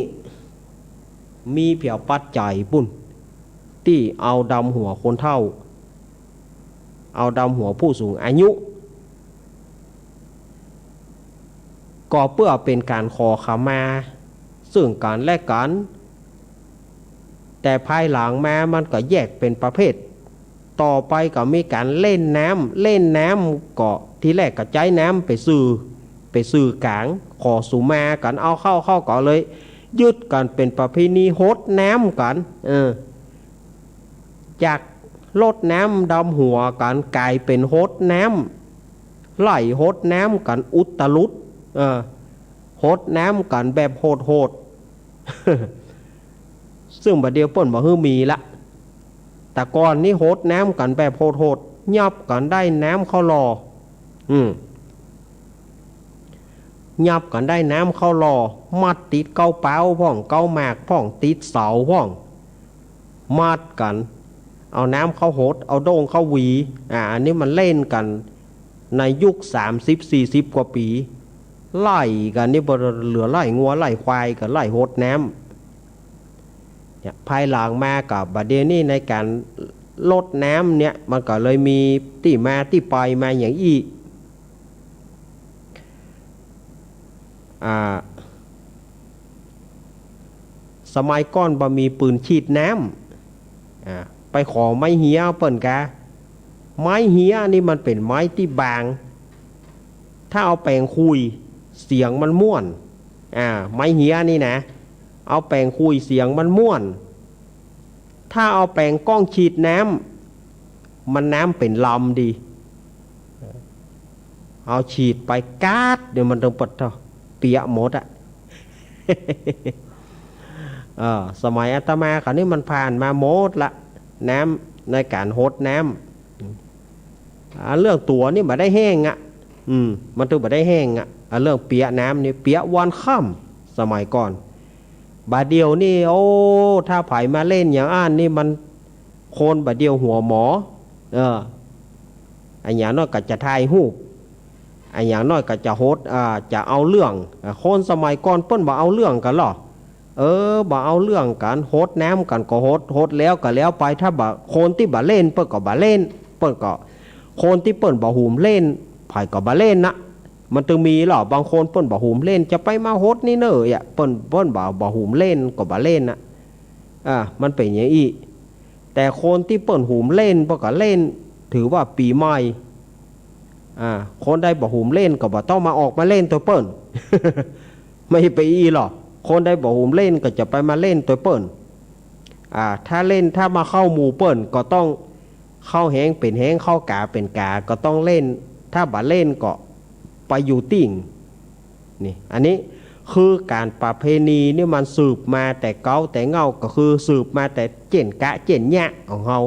มีเปียงปัจจัยปุ้น ตี้เอาดำหัวคนเฒ่า เอาดำหัวผู้สูงอายุ ก็เปื้อเป๋นก๋านขอขมา ซึ่งกั๋นและกั๋น แต่ภายหลังมามันก็แยกเป๋นประเภท ต่อไปก็มีก๋านเล่นน้ำ เล่นน้ำก็ทีแรกก็ใจ๊น้ำเป๋นสื่อ เป๋นสื่อกลาง ขอสุมากั๋น เอาเข้า เข้าก็เลยยึดกั๋นเป๋นประเพณีหดน้ำกั๋น เออ จากรดน้ำดำหัวกั๋นก๋ายเป๋นหดน้ำ ไล่หดน้ำกั๋นอุตลุด เออ หดน้ำกั๋นแบบโหดๆ ซึ่งบ่าเดี่ยวเปิ้นบ่หื้อมีละ แต่ก่อนนี้หดน้ำกั๋นแบบโหดๆ หยับกั๋นได้น้ำเข้าหล่อ อืม หยับกั๋นได้น้ำเข้าหล่อ มัดติดเก๊าเป๊าพ่อง เก๊าหมากพ่อง ติดเสาพ่อง มัดกั๋น เอาน้ำเข้าหด เอาโด่งเข้าหวี อ่า อันนี้มันเล่นกั๋นในยุคสามสิบสี่สิบกว่าปี๋ ไล่กั๋นนี่บ่เหลือไล่งัวไล่ควายก็ไล่หดน้ำ เนี่ย ภายหลังมาก็บ่าเดี่ยวนี้ในก๋านรดน้ำเนี่ย มันก็เลยมีตี้มาตี้ไปมาอย่างอี้ อ่า สมัยก่อนบ่มีปืนฉีดน้ำ อ่า ไปขอไม้เฮี้ยเปิ้นกา ไม้เฮี้ยนี่มันเป๋นไม้ตี้บาง ถ้าเอาแป๋งขุ่ย เสียงมันม่วน อ่า ไม้เฮี้ยนี่นะ เอาแป๋งขุ่ยเสียงมันม่วน ถ้าเอาแป๋งก้องฉีดน้ำ มันน้ำเป๋นลำดี เอาฉีดไปก๊าดเดี๋ยวมันต้องปดเต้า เปียะหมดอะ เออ สมัยอาตมาคราวนี้มันผ่านมาหมดละ น้ำในก๋านหดน้ำ อ่า เรื่องตั๋วนี่บ่ได้แห้งอะ อืม มันต้องบ่ได้แห้งอะ อ่า เรื่องเปียะน้ำนี่เปียะวันค่ำ สมัยก่อน บ่าเดี่ยวนี้ โอ้ ถ้าใผมาเล่นอย่างอั้นนี่มัน คนบ่าเดี่ยวหัวหมอ เออ อะอย่างน้อยก็จะถ่ายรูป อะอย่างน้อยก็จะหด อ่า จะเอาเรื่อง อ่า คนสมัยก่อนเปิ้นบ่เอาเรื่องกั๋นหรอ เออ บ่เอาเรื่องกั๋น หดน้ำกั๋นก็หด หดแล้วก็แล้วไป ถ้าบ่า คนตี้บ่าเล่นเปิ้นก็บ่าเล่น เปิ้นก็ คนตี้เปิ้นบ่หุมเล่น ใผก็บ่าเล่นนะ มันต้องมีหรอ บางคนเปิ้นบ่หุมเล่น จะไปมาหดนี่เน่อ อะ เปิ้น เปิ้นบ่า บ่หุมเล่นก็บ่าเล่นนะ อ่า มันเป๋นอย่างอี้ แต่คนตี้เปิ้นหุมเล่น เปิ้นก็เล่น ถือว่าปี๋ใหม่ อ่า คนใดบ่หุมเล่นก็บ่ต้องมาออกมาเล่นตวยเปิ้น ไม่ไปอี้หรอ คนใดบ่หุมเล่นก็จะไปมาเล่นตวยเปิ้น อ่า ถ้าเล่น ถ้ามาเข้าหมู่เปิ้นก็ต้องเข้าแฮงเป๋นแฮง เข้าก๋าเป๋นก๋า ก็ต้องเล่น ถ้าบ่เล่นก็ไปอยู่ติ่ง นี่ อันนี้คือก๋านประเพณีนี่มันสืบมาแต่เก๊าแต่เง่า ก็คือสืบมาแต่เจ๊นกะเจ๊นเยียะของเฮา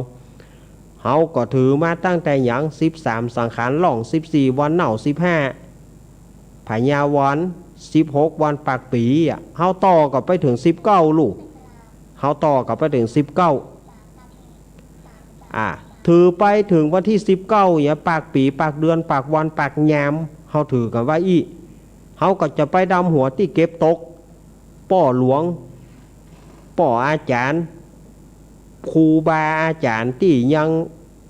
เฮาก็ถือมาตั้งแต่หยัง สิบสามสังขารล่อง สิบสี่วันเน่า สิบห้าผญาวัน สิบหกวันปากปี๋อะ เฮาต่อก็ไปเถิงสิบเก้าลูก เฮาต่อก็ไปเถิงสิบเก้า อ่า ถือไปเถิงวันตี้สิบเก้าเนี่ย ปากปี๋ ปากเดือน ปากวัน ปากยาม เฮาถือกั๋นว่าอี้ เฮาก็จะไปดำหัวตี้เก็บตก ป้อหลวง ป้ออาจ๋ารย์ ครูบาอาจ๋ารย์ตี้ยัง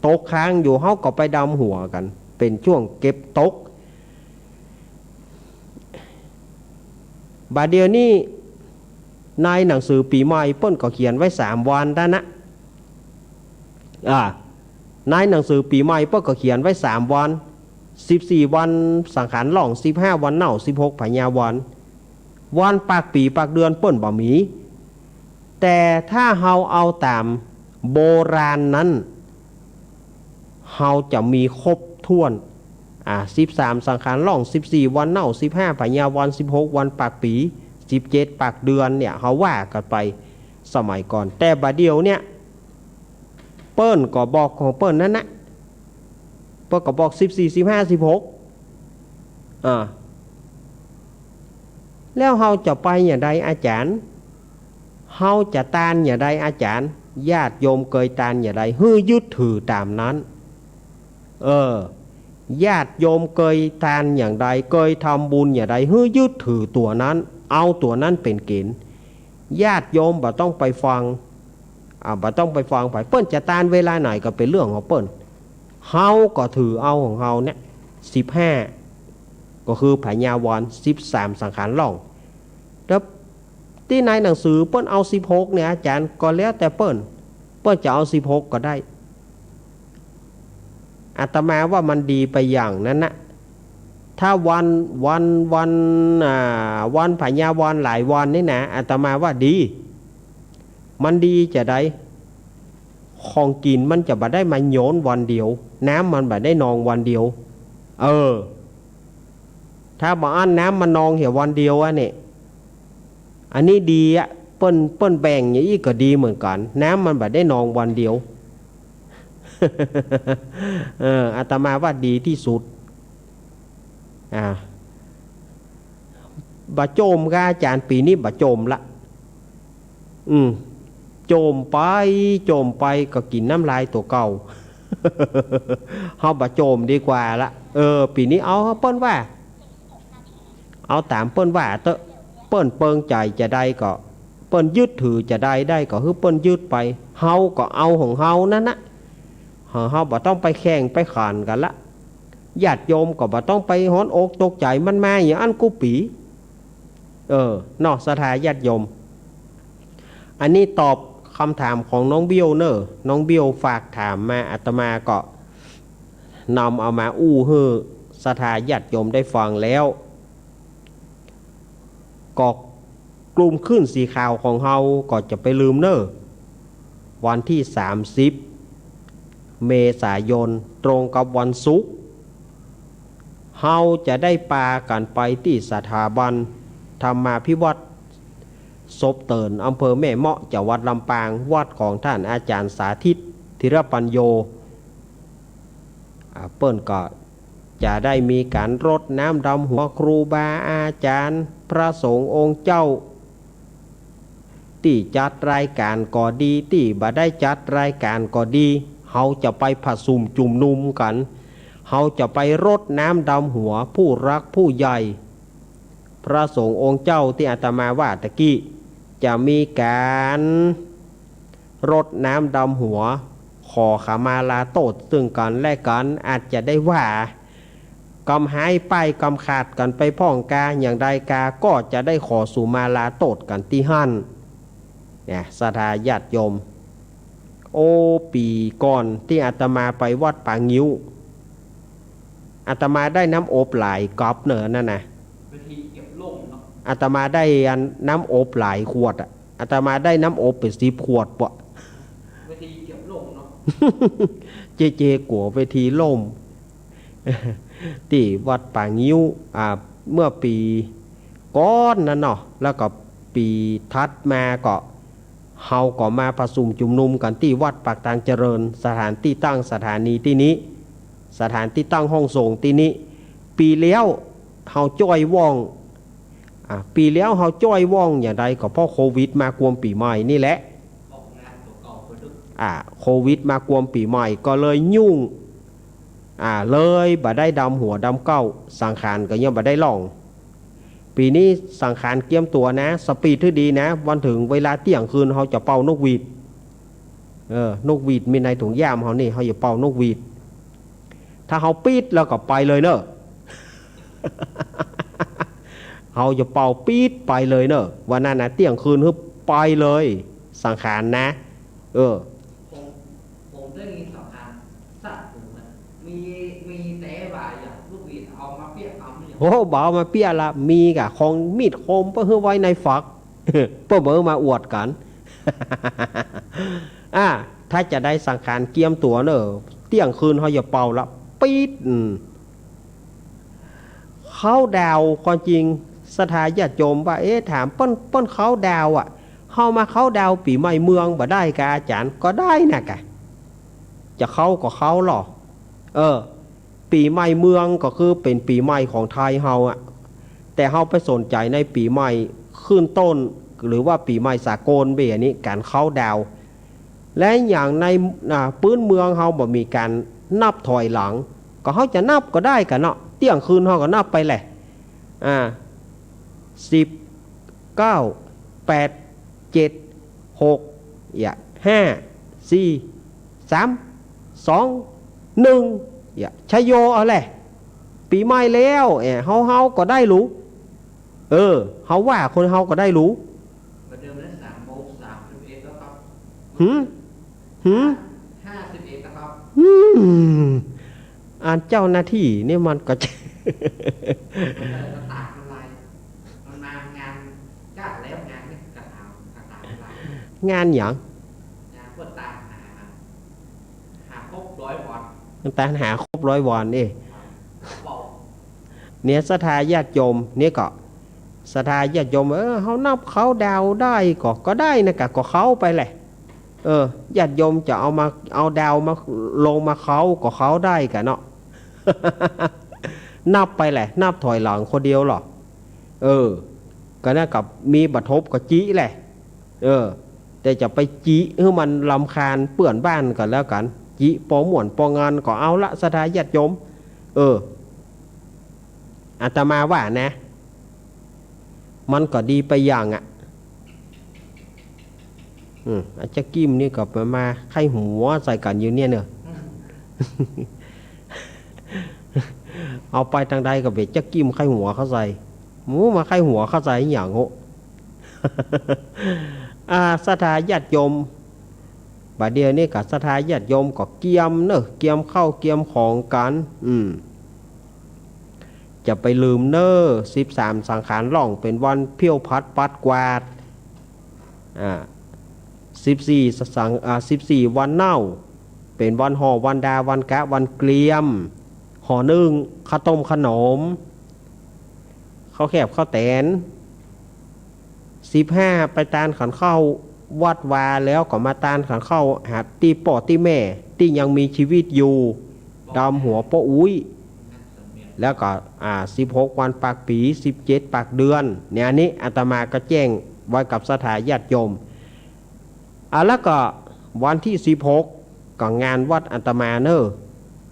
ตกค้างอยู่ เฮาก็ไปดำหัวกั๋น เป๋นจ้วงเก็บตก บ่าเดี่ยวนี้ในหนังสือปี๋ใหม่เปิ้นก็เขียนไว้สามวันนั้นนะ อ่า ในหนังสือปี๋ใหม่เปิ้นก็เขียนไว้สามวัน สิบสี่วันสังขารล่อง สิบห้าวันเน่า สิบหกผญาวัน วันปากปี๋ปากเดือนเปิ้นบ่มี แต่ถ้าเฮาเอาต๋ามโบราณนั้น เฮาจะมีครบถ้วน อ่า สิบสามสังขารล่อง สิบสี่วันเน่า สิบห้าผญาวัน สิบหกวันปากปี๋ สิบเจ็ดปากเดือนเนี่ย เฮาว่ากั๋นไปสมัยก่อน แต่บ่าเดี่ยวเนี่ย เปิ้นก็บอกของเปิ้นนั้นนะ เปิ้นก็บอกสิบสี่ สิบห้า สิบหก อ่า แล้วเฮาจะไปอย่างใดอาจ๋ารย์ เฮาจะตานอย่างใดอาจ๋ารย์ ญาติโยมเกยตานอย่างใด หื้อยึดถือต๋ามนั้น เออ ญาติโยมเกยตานอย่างใด เกยทำบุญอย่างใด หื้อยึดถือตั๋วนั้น เอาตั๋วนั้นเป๋นเก๋ณฑ์ ญาติโยมบ่ต้องไปฟัง อ่า บ่ต้องไปฟังใผ เปิ้นจะตานเวลาไหนก็เป๋นเรื่องของเปิ้น เฮาก็ถือเอาของเฮาเนี่ย สิบห้า ก็คือผญาวัน สิบสามสังขารล่อง แล้วตี้ในหนังสือเปิ้นเอาสิบหกเนี่ย อาจ๋ารย์ ก็แล้วแต่เปิ้น เปิ้นจะเอาสิบหกก็ได้ อาตมาว่ามันดีไปอย่างนั้นนะ ถ้าวัน วัน วัน อ่า วันผญาวันหลายวันนี่นะ อาตมาว่าดี มันดีจะใด ของกิ๋นมันจะบ่ได้มาโยนวันเดียว น้ำมันบ่ได้นองวันเดียว เออ ถ้าบ่อั้นน้ำมันนองเหียวันเดียวอะเนี่ย อันนี้ดีอะ เปิ้น เปิ้นแบ่งอย่างอี้ก็ดีเหมือนกั๋น น้ำมันบ่ได้นองวันเดียว เออ อาตมาว่าดีตี้สุด อ่า บ่โจมกาอาจ๋ารย์ ปี๋นี้บ่โจมละ อืม โจมไป โจมไปก็กิ๋นน้ำลายตั๋วเก่า เฮาบ่โจมดีกว่าละ เออ ปี๋นี้เอาเปิ้นว่า เอาต๋ามเปิ้นว่าเต๊อะ เปิ้นเปิงใจ๋จะใดก็ เปิ้นยึดถือจะใดได้ก็หื้อเปิ้นยึดไป เฮาก็เอาของเฮานั้นนะ เฮา เฮาบ่ต้องไปแข่งไปขันกั๋นละ ญาติโยมก็บ่ต้องไปฮ้อนอกตกใจ๋ มันมาอย่างอั้นกู้ปี๋ เออ เนาะ ศรัทธาญาติโยม อันนี้ตอบกำถามของน้องเบี้ยวเน่อ น้องเบี้ยวฝากถามมา อาตมาก็นำเอามาอู้หื้อศรัทธาญาติโยมได้ฟังแล้ว ก็กลุ่มคลื่นสีขาวของเฮาก็จะไปลืมเน่อ วันตี้สามสิบเมษายน ตรงกับวันศุกร์ เฮาจะได้ปากั๋นไปตี้สถาบันธรรมาภิวัฒน์ ศพเติ่น อำเภอแม่เมาะ จังหวัดลำปาง วัดของท่านอาจ๋ารย์สาธิต ธีรปัญโญ อ่า เปิ้นก็จะได้มีก๋านรดน้ำดำหัวครูบาอาจ๋ารย์ พระสงฆ์องค์เจ้า ตี้จัดรายก๋านก็ดี ตี้บ่ได้จัดรายก๋านก็ดี เฮาจะไปผะสุมจุมนุมกั๋น เฮาจะไปรดน้ำดำหัวผู้หลักผู้ใหญ่ พระสงฆ์องค์เจ้าตี้อาตมาว่าตะกี้ จะมีก๋านรดน้ำดำหัว ขอขมาลาโต้ษซึ่งกั๋นและกั๋น อาจจะได้ว่ากำหายป้ายกำขาดกั๋นไปพ่องกา อย่างใดกาก็จะได้ขอสุมาลาโต้ษกั๋นตี้หั้น เนี่ย ศรัทธาญาติโยม โอ้ ปี๋ก่อนตี้อาตมาไปวัดป่างิ้ว อาตมาได้น้ำอบหลายก๊อบเน่อนั่นนะ เวทีเก็บร่มเนาะ อาตมาได้อันน้ำอบหลายขวดอะ อาตมาได้น้ำอบไปสิบขวดปะ เวทีเกือบล่มเนาะ เจเจกั๋วเวทีล่ม ตี้วัดป่างิ้ว อ่า เมื่อปี๋ก่อนนั้นเนาะ แล้วก็ปี๋ถัดมาก็ เฮาก็มาประชุมจุมนุมกั๋นตี้วัดปากตางเจริญ สถานตี้ตั้งสถานีตี้นี้ สถานตี้ตั้งห้องสงฆ์ตี้นี้ ปี๋แล้วเฮาจ้อยว่อง อ่า ปี๋แล้วเฮาจ้อยว่องอย่างใดก็เพราะโควิดมากวมปี๋ใหม่นี่แหละ อ่า โควิดมากวมปี๋ใหม่ก็เลยยุ่ง อ่า เลยบ่ได้ดำหัวดำเก๊า สังขารก็ยังบ่ได้ล่อง ปี๋นี้สังขารเกียมตั๋วนะ สปีดหื้อดีนะ วันเถิงเวลาเตี้ยงคืนเฮาจะเป่านกหวีด เออ นกหวีดมีในถุงย่ามเฮานี่ เฮาจะเป่านกหวีด ถ้าเฮาปี๊ดแล้วก็ไปเลยเน่อ เฮาจะเป่าปี๊ดไปเลยเน่อ วันนั้นนะ เตี้ยงคืนหื้อไปเลย สังขารนะ เออ ผม ผมได้ยินสังขารสัตว์ผมอะ มี มีแต่ว่าอย่างลูกหวีดเอามาเปี้ยกำเนี่ย โอ้ บ่เอามาเปี้ยละ มีก่ะ ของมีดคมเปิ้นหื้อไว้ในฝัก เปิ้นบ่เอามาอวดกั๋น อ่า ถ้าจะได้สังขารเกียมตั๋วเน่อ เตี้ยงคืนเฮาอย่าเป่าละ ปี๊ด อืม เคาน์ดาวน์ ความจริงศรัทธาญาติโยมว่า เอ๊ะ ถามเปิ้น เปิ้นเคาน์ดาวน์อะ เฮามาเคาน์ดาวน์ปี๋ใหม่เมืองบ่ได้กาอาจ๋ารย์ ก็ได้นะกา จะเคาน์ก็เคาน์ลอ เออ ปี๋ใหม่เมืองก็คือเป๋นปี๋ใหม่ของไทยเฮาอะ แต่เฮาไปสนใจ๋ในปี๋ใหม่ขึ้นต้น หรือว่าปี๋ใหม่สากลเบ้ยอันนี้ ก๋านเคาน์ดาวน์ และอย่างใน อ่า ปื๊นเมืองเฮาบ่มีก๋านนับถอยหลัง ก็เฮาจะนับก็ได้กาเนาะ เตี้ยงคืนเฮาก็นับไปแหละ อ่า สิบ เก้า แปด เจ็ด หก อย่า ห้า สี่ สาม สอง หนึ่ง อย่า ชะโยเอาแหละ ปี๋ใหม่แล้ว เอ้ย เฮา เฮาก็ได้หลู เออ เฮาว่าคนเฮาก็ได้หลู ประเดิมได้สามโมงสามสิบเอ็ดแล้วครับ หืม หืม ห้าสิบเอ็ดนะครับ อืม อันเจ้าหน้าตี้นี่มันก็ มันก็เลยมาตากมันลาย มันมางานกะแล้วงานนี่กะตามกะตามมันลาย งานหยัง งานเปิ้นตามหา หาครบร้อยวอน ตามหาครบร้อยวอน เอ้ย ครับ เนี่ยศรัทธาญาติโยมเนี่ยก็ ศรัทธาญาติโยม เออ เฮานับเคาน์ดาวน์ได้ก็ ก็ได้นะกะ ก็เคาน์ไปแหละ เออ ญาติโยมจะเอามา เอาดาวน์มา ลงมาเคาน์ก็เคาน์ได้กาเนาะ นับไปแหละ นับถอยหลังคนเดียวลอ เออ ก็นั่นกะ มีบ่ทบก็จิแหละ เออ แต่จะไปจิหื้อมันรำคาญเปื้อนบ้านก็แล้วกั๋น จิปอม่วนปองานก็เอาละ ศรัทธาญาติโยม เออ อาตมาว่านะ มันก็ดีไปอย่างอะ อืม อาจารย์กิมนี่ก็มา มาไข้หัวใส่กั๋นอยู่เนี่ยเน่อ เอาไปตางใดก็เป๋นอาจารย์กิมไข้หัวเข้าใส่ หมู่มาไข้หัวเข้าใส่หยังโห อ่า ศรัทธาญาติโยม บ่าเดี่ยวนี้ก็ศรัทธาญาติโยมก็เกียมเน่อ เกียมข้าวเกียมของกั๋น อืม จะไปลืมเน่อ สิบสามสังขารล่องเป๋นวันเผี้ยวผัดปัดกวาด อ่า สิบสี่สัง อ่า สิบสี่วันเน่า เป๋นวันห่อวันดาวันกะวันเกรียม ห่อนึ่ง ข้าวต้มขนม ข้าวแคบข้าวแตน สิบห้าไปตานขันข้าววัดวา แล้วก็มาตานขันข้าวหาตี้ป้อตี้แม่ตี้ยังมีจีวิตอยู่ ดำหัวป้ออุ๊ย แล้วก็ อ่า สิบหกวันปากปี๋ สิบเจ็ดปากเดือน เนี่ย อันนี้อาตมาก็แจ้งไว้กับศรัทธาญาติโยม อ่า แล้วก็วันตี้สิบหกก็งานวัดอาตมาเน่อ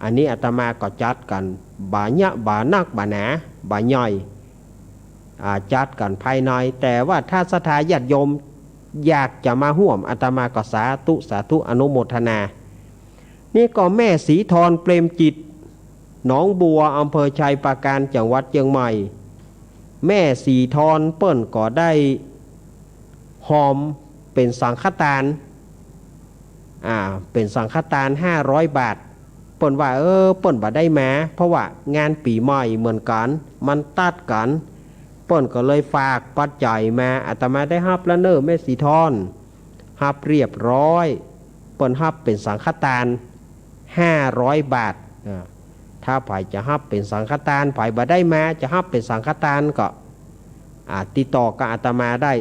อันนี้อาตมาก็จัดกั๋นบ่าเยียะบ่านักบ่าหนาบ่าใหญ่ อ่า จัดกั๋นภายใน แต่ว่าถ้าศรัทธาญาติโยมอยากจะมาฮ่วมอาตมาก็สาธุ สาธุ อนุโมทนา นี่ก็แม่ศรีธร เปรมจิต หนองบัว อำเภอชัยปราการ จังหวัดเจียงใหม่ แม่ศรีธรเปิ้นก็ได้ฮอมเป๋นสังฆทาน อ่า เป๋นสังฆทานห้าร้อยบาท เปิ้นว่า เออ เปิ้นบ่ได้มา เพราะว่างานปี๋ใหม่เหมือนกั๋น มันตัดกั๋น เปิ้นก็เลยฝากปัจจัยมา อาตมาได้ฮับแล้วเน่อ แม่สีทอน ฮับเรียบร้อย เปิ้นฮับเป๋นสังฆตาน ห้าร้อยบาท อ่า ถ้าใผจะฮับเป๋นสังฆตาน ใผบ่ได้มาจะฮับเป๋นสังฆตานก็ อ่า ติดต่อกับอาตมาได้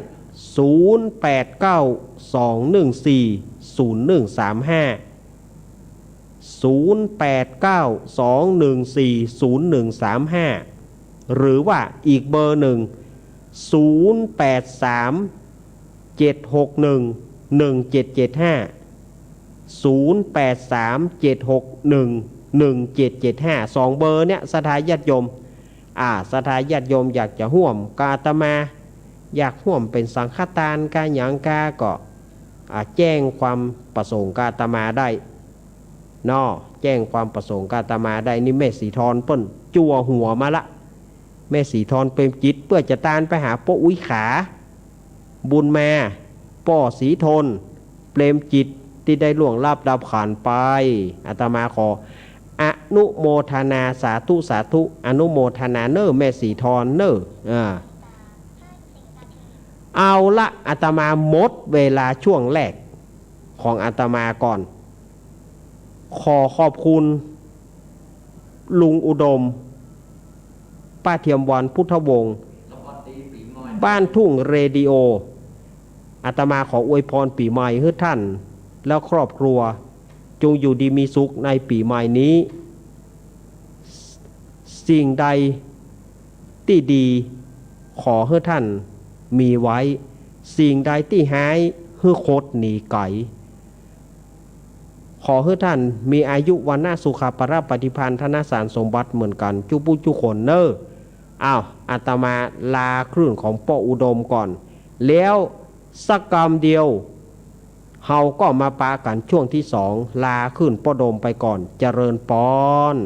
ศูนย์แปดเก้า สองหนึ่งสี่ ศูนย์หนึ่งสามห้า ศูนย์แปดเก้า สองหนึ่งสี่ ศูนย์หนึ่งสามห้า หรือว่าอีกเบอร์หนึ่ง ศูนย์แปดสาม เจ็ดหกหนึ่ง หนึ่งเจ็ดเจ็ดห้า ศูนย์แปดสาม เจ็ดหกหนึ่ง หนึ่งเจ็ดเจ็ดห้า สองเบอร์เนี้ย ศรัทธาญาติโยม อ่า ศรัทธาญาติโยมอยากจะฮ่วมกับอาตมา อยากฮ่วมเป๋นสังฆตานกาหยังกาก็ อ่า แจ้งความประสงค์กับอาตมาได้เนาะ แจ้งความประสงค์กับอาตมาได้ นี่แม่สีทอนเปิ้นจั่วหัวมาละ แม่สีทอนเปรมจิต เปื้อจะตานไปหาป้ออุ๊ยขา บุญมา ป้อสีทน เปรมจิต ตี้ได้ล่วงลับดับขันธ์ไป อาตมาขออนุโมทนาสาธุสาธุ อนุโมทนาเน่อแม่สีทอนเน่อ อ่า เอาละ อาตมาหมดเวลาช่วงแรกของอาตมาก่อน ขอขอบคุณลุงอุดม ป้าเทียมวรรณ พุทธวงศ์ บ้านทุ่งเรดิโอ อาตมาขออวยพรปี๋ใหม่หื้อท่านและครอบครัว จงอยู่ดีมีสุขในปี๋ใหม่นี้ สิ่งใดตี้ดี ขอหื้อท่านมีไว้ สิ่งใดตี้ฮ้าย หื้อคดหนีไก๋ ขอหื้อท่านมีอายุ วรรณะ สุขะ พละ ปฏิภาณ ธนสารสมบัติเหมือนกั๋นจุ๊ผู้จุ๊คนเน่อ อ้าว อาตมาลาคลื่นของป้ออุดมก่อน แล้วสักกำเดียว เฮาก็มาปะกั๋นช่วงตี้สอง ลาคลื่นป้ออุดมไปก่อน เจริญปอน